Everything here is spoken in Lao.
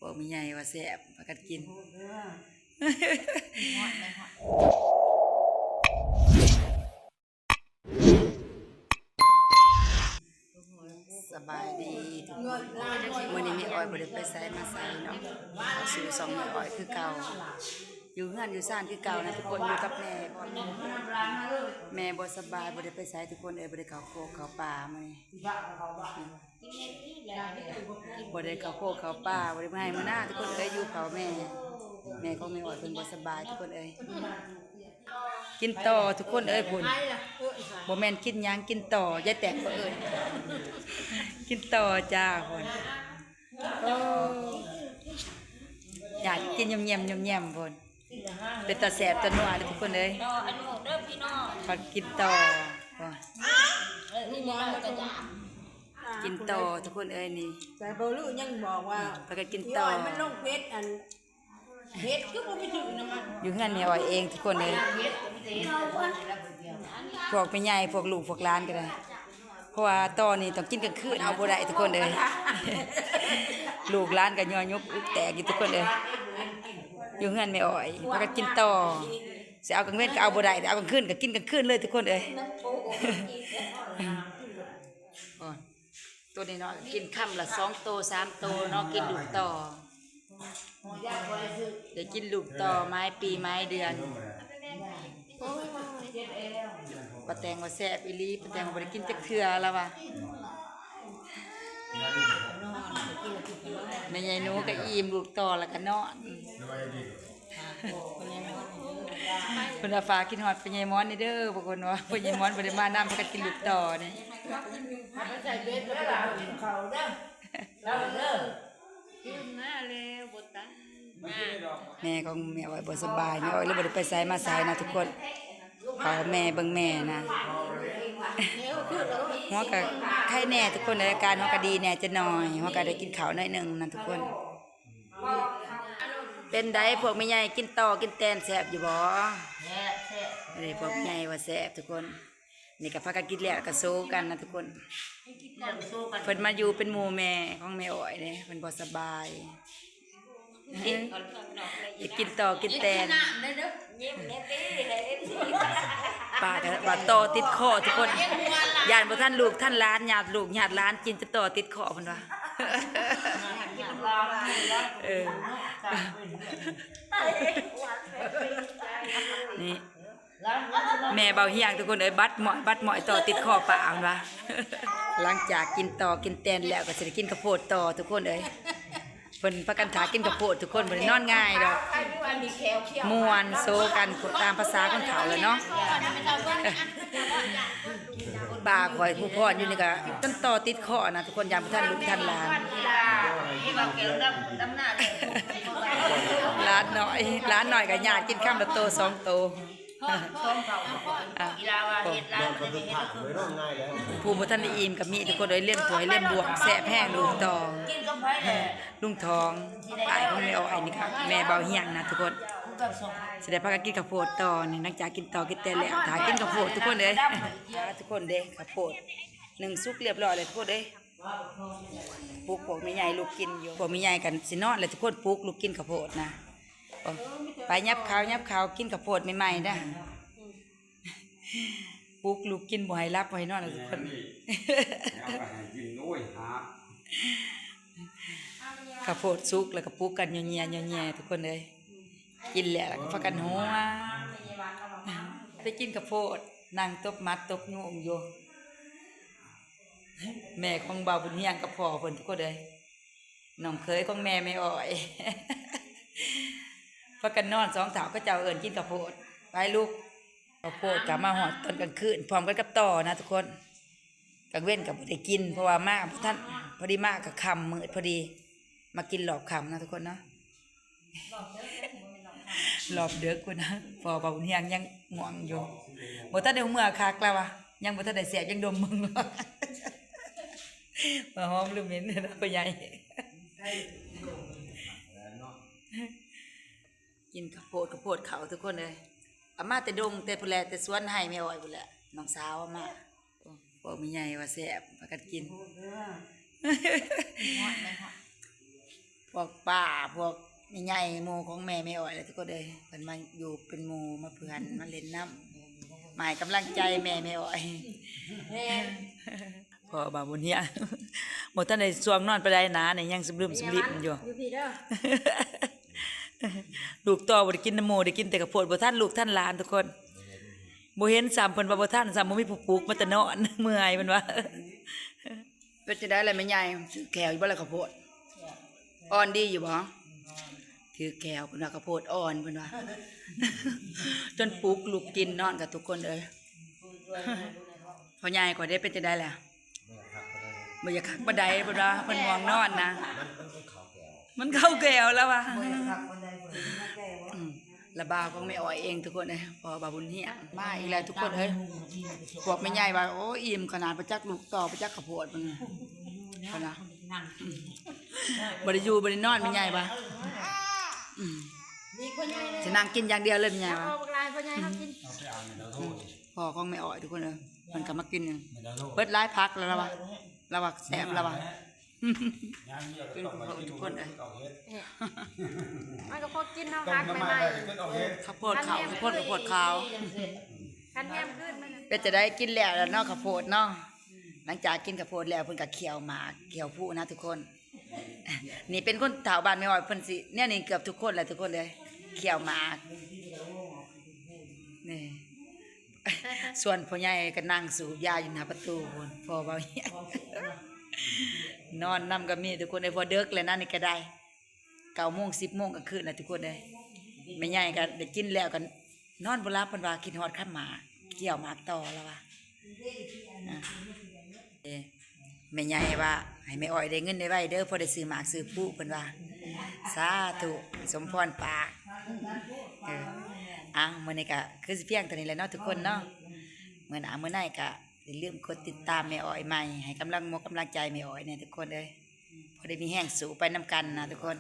ພວກແມ່ໃຫຍ່ວ່າແຊບ ພາກັນກິນ. ສະບາຍດີທຸກຄົນ. ມື້ນີ້ແມ່ອ້ອຍບໍ່ໄດ້ໄປໃສມາໃສເນາະ, ເຂົ້າສູ່ຊ່ອງແມ່ອ້ອຍຄືເກົ່າ, ຢູ່ເຮືອນຢູ່ຊານຄືເກົ່ານະທຸກຄົນ, ຢູ່ກັບແມ່. ແມ່ບໍ່ສະບາຍ ບໍ່ໄດ້ໄປໃສທຸກຄົນເອີຍ, ບໍ່ໄດ້ເຂົ້າໂຄກເຂົ້າປ່າມື້ນີ້. ບໍ່ໄດ້ເຂົ້າໂຄກເຂົ້າປ່າ, ບໍ່ໄດ້ເມືອໄຮ່ເມືອນາທຸກຄົນເອີຍ, ຢູ່ເຝົ້າແມ່. ແມ່ຂອງແມ່ອ້ອຍເພິ່ນບໍ່ສະບາຍທຸກຄົນເອີຍ. ກິນຕໍ່ທຸກຄົນເອີຍພຸ້ນ, ບໍ່ແມ່ນກິນຫຍັງ ກິນຕໍ່. ຍາຍແຕກກໍເອີ້ນ ກິນຕໍ່ຈ້າພຸ້ນ. ໂອ້ ຢາກກິນຍ່ຳໆໆພຸ້ນ. ເປັນຕາແຊບຕານົວເດີທຸກຄົນເອີຍ. ພັກກິນຕໍ່ ກິນຕໍ່ທຸກຄົນເອີຍນີ້. ແຕ່ບໍ່ຮູ້ຍັງບອກວ່າ ພັກກັນກິນຕໍ່ ມັນລົງເຟສ ອັນເຮັດຄືບໍ່ມີຖືກນຳມັນ. ຢູ່ເຮືອນແມ່ອ້ອຍເອງທຸກຄົນເອີຍ. ພວກແມ່ໃຫຍ່ ພວກລູກພວກຫຼານກໍໄດ້ ເພາະວ່າຕໍ່ນີ້ຕ້ອງກິນກາງຄືນ ເອົາບໍ່ໄດ້ທຸກຄົນເອີຍ. ລູກຫຼານກໍຍົວະຍຸກອຸກແຕກຢູ່ທຸກຄົນເອີຍ. ຢູ່ເຮືອນແມ່ອ້ອຍ ພາກັນກິນຕໍ່. ຊິເອົາກາງເວັນກໍເອົາບໍ່ໄດ້, ເອົາກາງຄືນກໍກິນກາງຄືນເລີຍທຸກຄົນເອີຍ. ໂອ້ຍ ໂຕນ້ອຍໆ ກິນຄຳລະສອງໂຕສາມໂຕເນາະ, ກິນລູກຕໍ່. ໄດ້ກິນລູກຕໍ່ໝາຍປີໝາຍເດືອນ. ໂອ້ຍ ປ້າແຕງວ່າແຊບອີ່ຫຼີ, ປ້າແຕງວ່າບໍ່ໄດ້ກິນຈັກເທື່ອລະວ່າ. ແມ່ໃຫຍ່ໜູກໍອີ່ມລູກຕໍ່ແລ້ວກໍນອນ. ເພິ່ນວ່າຝາກຄິດຮອດພໍ່ໃຫຍ່ມອນແດ່ເດີ, ບາງຄົນວ່າພໍ່ໃຫຍ່ມອນບໍ່ໄດ້ມານຳ ພາກັນກິນລູກຕໍ່ນີ້. ແມ່ຂອງແມ່ອ້ອຍບໍ່ສະບາຍ, ແມ່ອ້ອຍເລີຍບໍ່ໄດ້ໄປໃສມາໃສນະທຸກຄົນ. ເອົາແມ່ເບິ່ງແມ່ນະ. ຫົວກະໄຄແດ່ທຸກຄົນເອີຍ, ອາການຫົວກະດີແດ່ຈັກໜ້ອຍ, ຫົວກະໄດ້ກິນເຂົ້າໜ້ອຍໜຶ່ງນະທຸກຄົນ. ເປັນໃດພວກແມ່ໃຫຍ່ ກິນຕໍ່ກິນແຕນແຊບຢູ່ບໍ່? ແຊບ ແຊບ. ນີ້ພວກໃຫຍ່ວ່າແຊບທຸກຄົນ. ນີ້ກໍພາກັນກິນແລ້ວກໍໂຊກັນນະທຸກຄົນ. ເພິ່ນມາຢູ່ເປັນໝູ່ແມ່ຂອງແມ່ອ້ອຍເດ້, ເພິ່ນບໍ່ສະບາຍ. ຢາກກິນຕໍ່ກິນແຕນ. ປ້າກໍວ່າຕໍ່ຕິດຄໍທຸກຄົນ, ຢ້ານບໍ່ທັນລູກທັນຫຼານ, ຍາດລູກຍາດຫຼານກິນຈະຕໍ່ຕິດຄໍເພິ່ນວ່າ. ເອີ ນີ້ ແມ່ເບົາຮຽງທຸກຄົນເອີຍ, ບັດໝ້ອຍ ບັດໝ້ອຍຕໍ່ຕິດຄໍປ້າເພິ່ນວ່າ. ຫຼັງຈາກກິນຕໍ່ກິນແຕນແລ້ວ ກໍຊິໄດ້ກິນເຂົ້າໂພດຕໍ່ທຸກຄົນເອີຍ. ເພິ່ນພາກັນຖ້າກິນເຂົ້າໂພດທຸກຄົນ, ບໍ່ໄດ້ນອນງ່າຍດອກ. ມ່ວນໂຊກັນຕາມພາສາຄົນເຖົ້າແຫຼະເນາະ. ປ້າຂ້ອຍຜູ້ພອນຢູ່ນີ້ກໍຈົນຕໍ່ຕິດຄໍນະທຸກຄົນ, ຢ້ານບໍ່ທັນລູກທັນຫຼານ. ຫຼານນ້ອຍ ຫຼານນ້ອຍກໍຍາດກິນຄຳລະໂຕສອງໂຕ. ຜູ້ບໍ່ທັນໄດ້ອີ່ມກໍມີທຸກຄົນເອີຍ, ລຽມຖ້ວຍລຽມບ່ວງ ແຊບແຮງ. ລຸງຕອງ ລຸງທອງ ອ້າຍຂອງແມ່ອ້ອຍນີ້ກໍແມ່ເບົາຮຽງນະທຸກຄົນ. ຊິໄດ້ພາກັນກິນເຂົ້າໂພດຕໍ່ນີ້, ຫຼັງຈາກກິນຕໍ່ກິນແຕນແລ້ວ ຖ້າກິນເຂົ້າໂພດທຸກຄົນເອີຍ. ທຸກຄົນເດ້ ເຂົ້າໂພດໜຶ້ງສຸກລຽບຮ້ອຍແລ້ວທຸກຄົນເອີຍ. ປຸກພວກແມ່ໃຫຍ່ລຸກກິນຢູ່, ພວກແມ່ໃຫຍ່ກັນຊິນອນແລ້ວທຸກຄົນ, ປຸກລຸກກິນເຂົ້າໂພດນະ. ໂອ້ ໄປ ຫຍັບເຂົ້າ ຫຍັບເຂົ້າ, ກິນເຂົ້າໂພດໃໝ່ໆເດີ້. ປຸກລຸກກິນ ບໍ່ໃຫ້ຫຼັບບໍ່ໃຫ້ນອນແລ້ວທຸກຄົນ. ເຂົ້າໂພດສຸກແລ້ວກໍປຸກກັນຍໍ້ແຍ່ໆ ທຸກຄົນເອີຍ. ກິນແລ້ວ ແລ້ວກໍພາກັນຫົວ. ໄປກິນເຂົ້າໂພດ ນັ່ງຕົບໝັດຕົບຍຸງຢູ່. ແມ່ຂອງບ່າວບຸນຮຽງກັບພໍ່ເພິ່ນທຸກຄົນເອີຍ, ນ້ອງເຂີຍຂອງແມ່ ແມ່ອ້ອຍ ພາກັນນອນ. ສອງເຖົ້າເຂົາເຈົ້າເອີ້ນກິນເຂົ້າໂພດ, ໄປລຸກ. ເຂົ້າໂພດກໍມາຮອດຕອນກາງຄືນພ້ອມກັນກັບຕໍ່ນະທຸກຄົນ. ກາງເວັນກໍບໍ່ໄດ້ກິນ ເພາະວ່າມາບໍ່ທັນ, ພໍດີມາກໍຄ່ຳມືດພໍດີ, ມາກິນຮອບຄ່ຳນະທຸກຄົນເນາະ. ຮອບເດິກພຸ້ນນະ, ພໍ່ບ່າວບຸນຮຽງຍັງງ່ວງຢູ່, ບໍ່ທັນໄດ້ເມືອຄັກລະວ່າ, ຍັງບໍ່ທັນໄດ້ແຊບ ຍັງດົມເບິ່ງ. ວ່າຫອມຫຼືເໝັນເນາະພໍ່ໃຫຍ່. ກິນເຂົ້າໂພດ ເຂົ້າໂພດເຂົ້າທຸກຄົນເອີຍ, ເອົາມາແຕ່ດົງແຕ່ພຸ້ນແຫຼະ, ແຕ່ສວນໄຮ່ແມ່ອ້ອຍພຸ້ນແຫຼະ, ນ້ອງສາວເອົາມາ. ໂອ້ ພວກແມ່ໃຫຍ່ວ່າແຊບ ພາກັນກິນ. ພວກປ້າ ພວກແມ່ໃຫຍ່ ໝູ່ຂອງແມ່ ແມ່ອ້ອຍແຫຼະທຸກຄົນເອີຍ ເພິ່ນມາຢູ່ເປັນໝູ່ ມາເພື່ອນ ມາຫຼິ້ນນຳ ມາໃຫ້ກຳລັງໃຈແມ່ ແມ່ອ້ອຍ. ພໍ່ບ່າວບຸນເຮຍ ບໍ່ທັນໄດ້ຊ່ວງນອນປານໃດນາ ນີ້ຍັງສຳລຶມສຳລິມຢູ່ ຢູ່ພີ້ເດີ. ລູກຕໍ່ບໍ່ໄດ້ກິນນຳໝູ່ ໄດ້ກິນແຕ່ເຂົ້າໂພດ ບໍ່ທັນລູກທັນຫຼານທຸກຄົນ ບໍ່ເຫັນຊ້ຳ ເພິ່ນວ່າບໍ່ທັນຊ້ຳ ບໍ່ມີຜູ້ປຸກ ມາແຕ່ນອນ ເມື່ອຍ ເພິ່ນວ່າ. ເປັນຈັ່ງໃດລະແມ່ໃຫຍ່ ຖືກແຂ້ວຢູ່ບໍ່ລະເຂົ້າໂພດ ອ່ອນດີຢູ່ບໍ່? ຖືກແຂ້ວ ເພິ່ນວ່າເຂົ້າໂພດອ່ອນ ເພິ່ນວ່າ ຈົນປຸກລຸກກິນນອນກັນທຸກຄົນເອີຍ. ພໍ່ໃຫຍ່ຂ້ອຍເດ້ ເປັນຈັ່ງໃດລະ? ບໍ່ຢາກຄັກປານໃດ ເພິ່ນວ່າ ເພິ່ນງ່ວງນອນນະ ມັນເຂົ້າແກ້ວ ມັນເຂົ້າແກ້ວລະວ່າ. ອືມ ລະບ່າວຂອງແມ່ອ້ອຍເອງທຸກຄົນເອີຍ ພໍ່ບ່າວບຸນເຮຍ ມາອີກແລ້ວທຸກຄົນເອີຍ. ພວກແມ່ໃຫຍ່ວ່າ ໂອ້ ອີ່ມຂະໜາດ ບໍ່ຈັກລູກຕໍ່ ບໍ່ຈັກເຂົ້າໂພດ ເພິ່ນວ່າ ເພິ່ນວ່າ ບໍ່ໄດ້ຢູ່ບໍ່ໄດ້ນອນ ແມ່ໃຫຍ່ວ່າ. ອືມ ຊິນັ່ງກິນຢ່າງດຽວເລີຍ ແມ່ໃຫຍ່ວ່າ. ພໍ່ບັກຫຼາຍ ພໍ່ໃຫຍ່ເຮົາກິນ ພໍ່ຂອງແມ່ອ້ອຍທຸກຄົນເອີຍ ເພິ່ນກໍມາກິນ ເບິດຫຼາຍຜັກແລ້ວລະວ່າ ລະວ່າແຊບລະວ່າ. ກິນເຂົ້າໂພດທຸກຄົນເອີຍ ມັນກໍພໍກິນເນາະ ຜັກໃໝ່ໆ ເຂົ້າໂພດເຂົ້າ ເຂົ້າໂພດ ເຂົ້າໂພດຂາວ. ຄັນແຮມຄືນມັນ ເປັນຈັ່ງໃດ ກິນແລ້ວລະເນາະ ເຂົ້າໂພດເນາະ. ຫຼັງຈາກກິນເຂົ້າໂພດແລ້ວ ເພິ່ນກໍຂ້ຽວໝາກ ຂ້ຽວຜູນະທຸກຄົນ. ນີ້ເປັນຄົນເຖົ້າບ້ານແມ່ອ້ອຍ ເພິ່ນຊິແນວນີ້ເກືອບທຸກຄົນແຫຼະທຸກຄົນເອີຍ ຂ້ຽວໝາກ. ນີ້ ສ່ວນພໍ່ໃຫຍ່ກໍນັ່ງສູບຢາຢູ່ໜ້າປະຕູພຸ້ນ ພໍ່ເວົ້າຫຍັງ ນອນນຳກໍມີທຸກຄົນເອີຍ. ພໍເດິກແລ້ວນະ ນີ້ກໍໄດ້ເກົ້າໂມງ ສິບໂມງກາງຄືນລະທຸກຄົນເອີຍ. ແມ່ໃຫຍ່ກໍໄດ້ກິນແລ້ວກໍນອນບໍ່ຫຼັບ ເພິ່ນວ່າຄິດຮອດຄຳໝາກ ຂ້ຽວໝາກຕໍ່ລະວ່າ. ອາ ເອີ ແມ່ໃຫຍ່ວ່າ ໃຫ້ແມ່ອ້ອຍໄດ້ເງິນໄວໆເດີ ພໍໄດ້ຊື້ໝາກຊື້ຜູ ເພິ່ນວ່າ. ສາທຸ ສົມພອນປາກ. ເອີ ເອົາ ມື້ນີ້ກະຄືຊິພຽງເທົ່ານີ້ແຫຼະເນາະທຸກຄົນເນາະ. ມື້ໜ້າມື້ໃນກະຢ່າລືມກົດຕິດຕາມແມ່ອ້ອຍໃໝ່ ໃຫ້ກຳລັງມົກກຳລັງໃຈແມ່ອ້ອຍແດ່ທຸກຄົນເອີຍ ພໍໄດ້ມີແຮງສູ້ໄປນຳກັນນະທຸກຄົນ.